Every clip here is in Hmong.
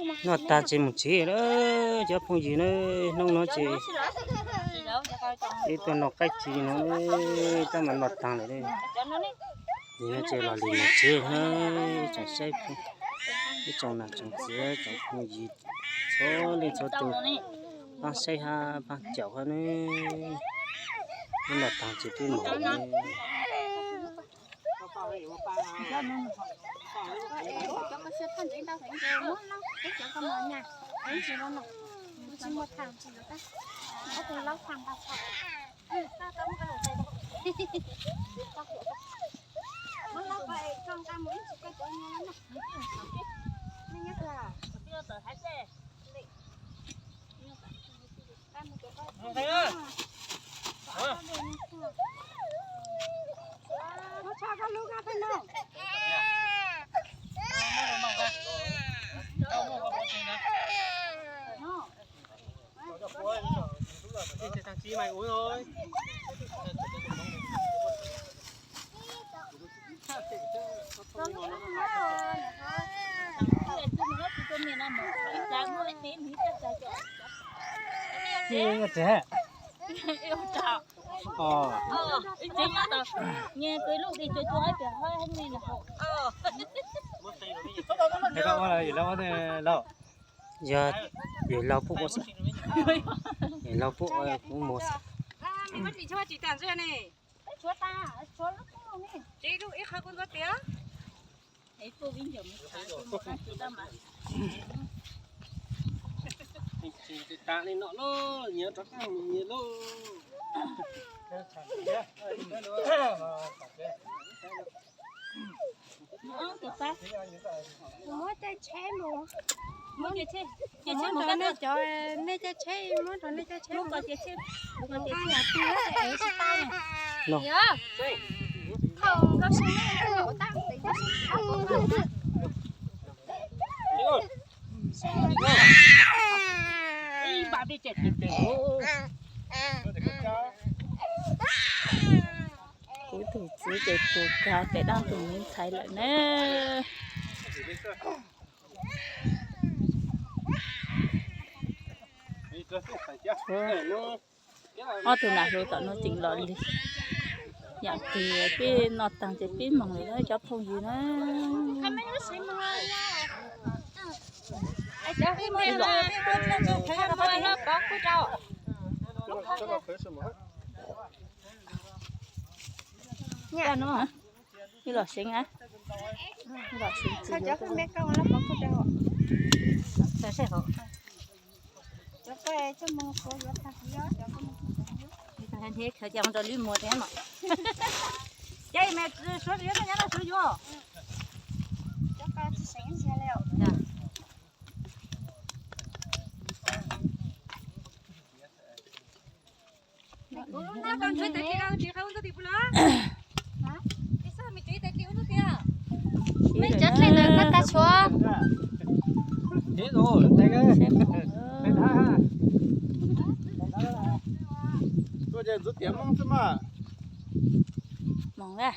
Noj tag ces mus tsev lawm cov phooj ywg na. Hnub no ces peb tuaj noj qaib ci no, tab mas noj tag lawm. Nim no ces los li mus tsev na, tsoom saib, ib tsoom nam tsoom txiv tsoom phooj ywg txhua leej txhua tus, pab saib hab pab caum hab ne. Peb noj tag ces peb mus. Yog, yog laug pub ua xwb, yog laug pub ua kuv mus xwb. Ib tug ib ncaws mus thav tus mus thav tus tag mas. Tsis tas li no lauj, nyias rov qab mus nyias lauj. Tus pab, kuv muab caij tsheb mus. Muab caij tsheb, muab rau nej cov, nej caij tsheb, muab rau nej caij tsheb mus. Mus qab yam twg es tsis tau. Yog, thaum nkauj sib neb ua tau tes nkauj sib neb. Kuv tus txiv ces tus kag pem dab tus me ntxhais lawm na. Ob tug nam hluas tom no tseem los li. Yam twg peb noj taag ces peb moog li na cov phooj ywg na. Ib los seev, ib los seev txiv. Khaws coj mus rau Lib Muas thiab mas. Ces mas suav yuav nyob no suav yuav. Mej cov dlej ntawd koj tas tshuav. Moog a.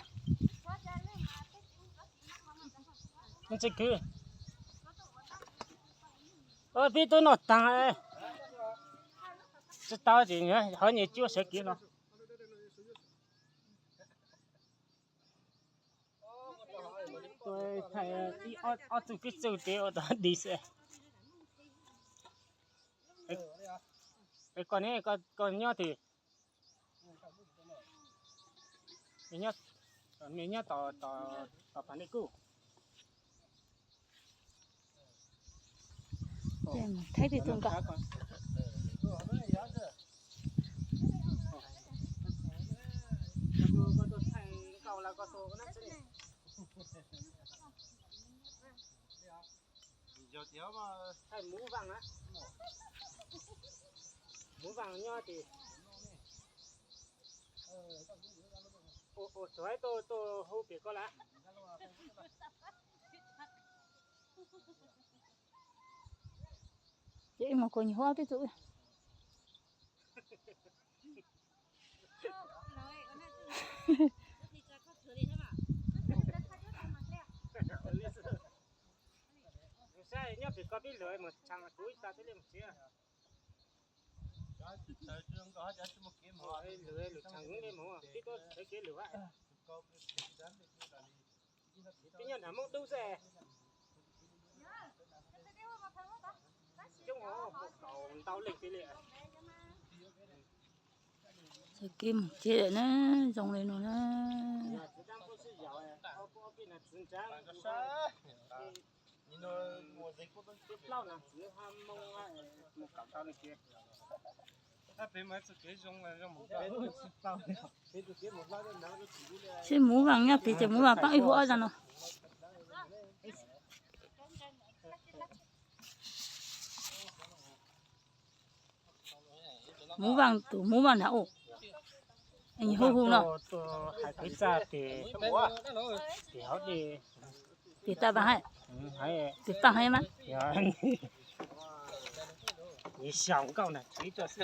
Peb tub noj taag, tsis tau ces hov nyuas cuab sawv kev no. Ob txuj peb txuj tes ua tau di xwb. Koj ne, koj nyob twg? Nyob, nyob tom, tom Pham Dej Kuj. Thaij peb tug nkaus. Thaij Muv Vaaj na. Muv Vaaj nyob ces, ua txug tuaj hu pem koj lawm. Ces ib mos kuv nyuam huab peb txuj. Nyob Ces koj pib lwm mus tshee kuv ib tag thiaj li mus txiav. Lwm lwm tshee kuv li mus pib tuaj txawv kev lwm. Pib nyob nram Hmoob Dub xwb. Coob hov kaum ntau leej pib li. Txawv kev mus txiav lawm na, zoo li no na. Sib muv vaam nyob pem ces muv vaam paab ib huv ob zaaj no. Muv vaam tus muv vaam nrag ub, hu hu no. Hais kwv txaj tes, tes hauv dej, tes taj vaaj hab, tes taaj hab mas. Xyaum nkauj nag txiv tuaj xwb.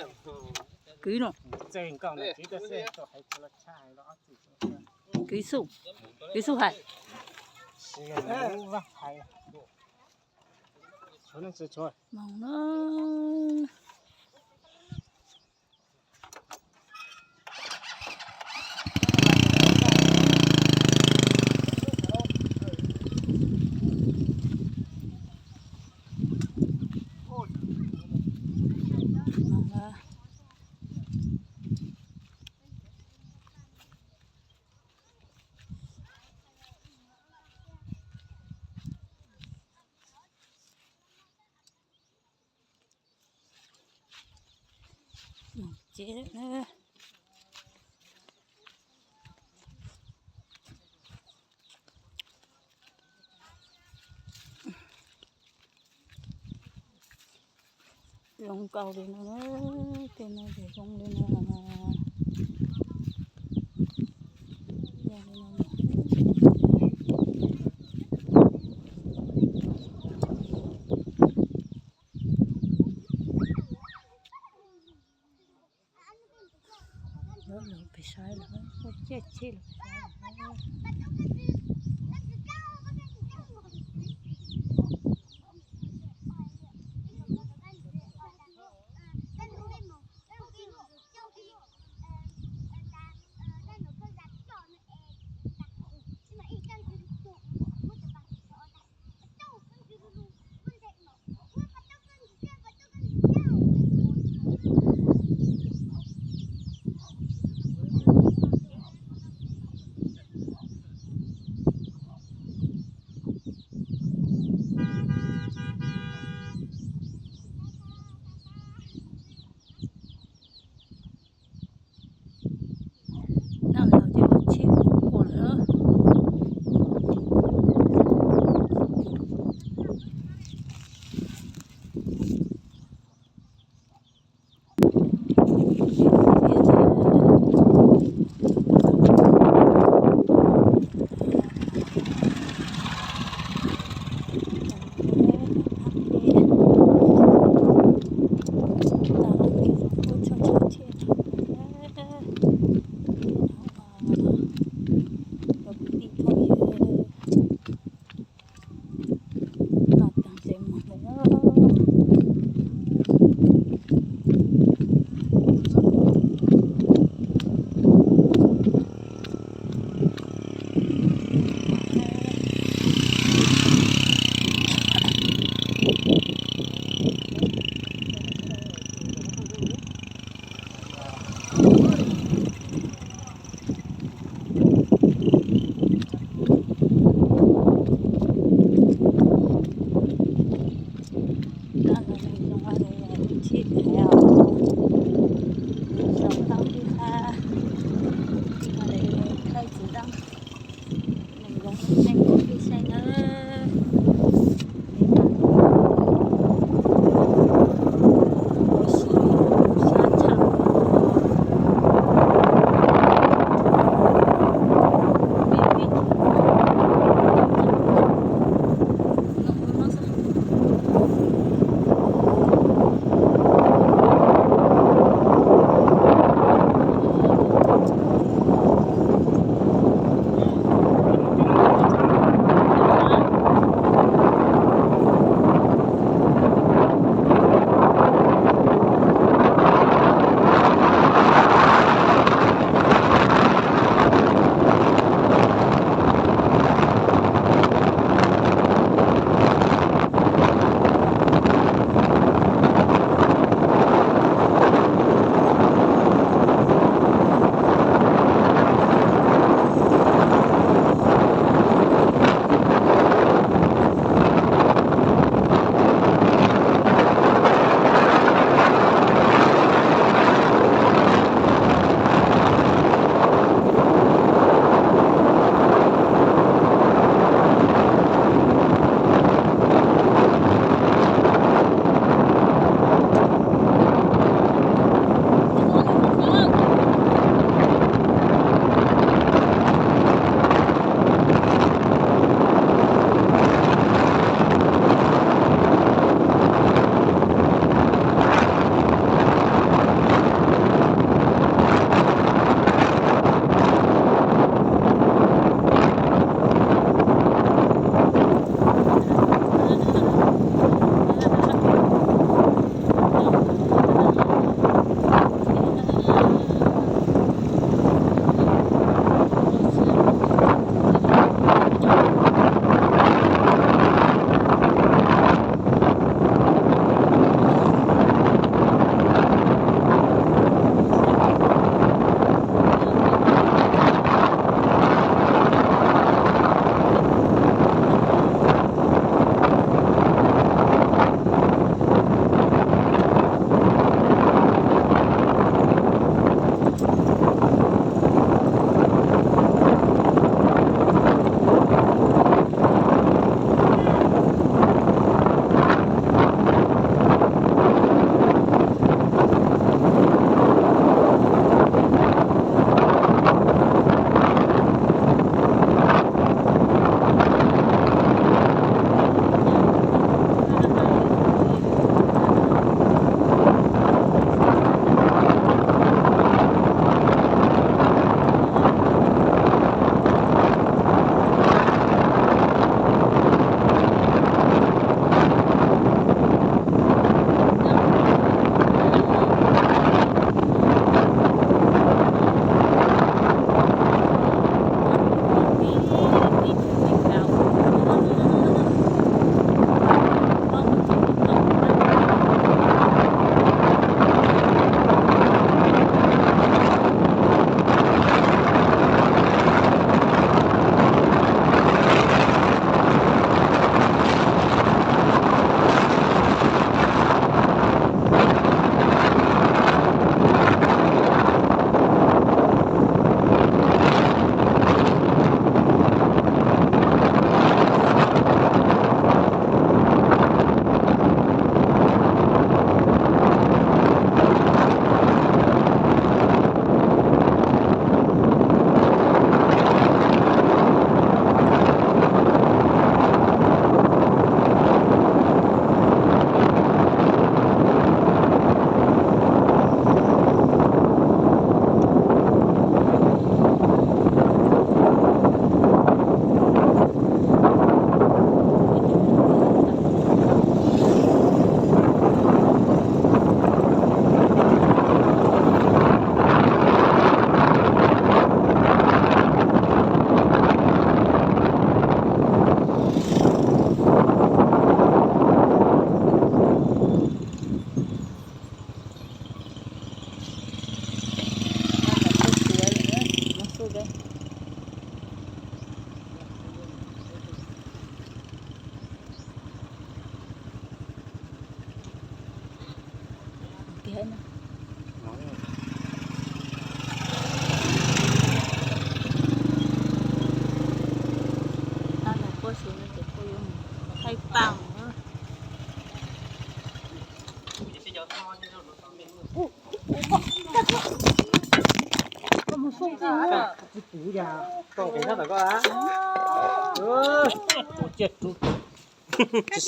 Kwv no. Txawj nkauj nag txiv tuaj xwb. Kwv xu, kwv xu hais. Moog no. Ces zoo nkaus li no, tej no ces zoo li no. Lawv pem saib lawm, ua ciaj tsheb lawm.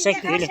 Saib kwv li.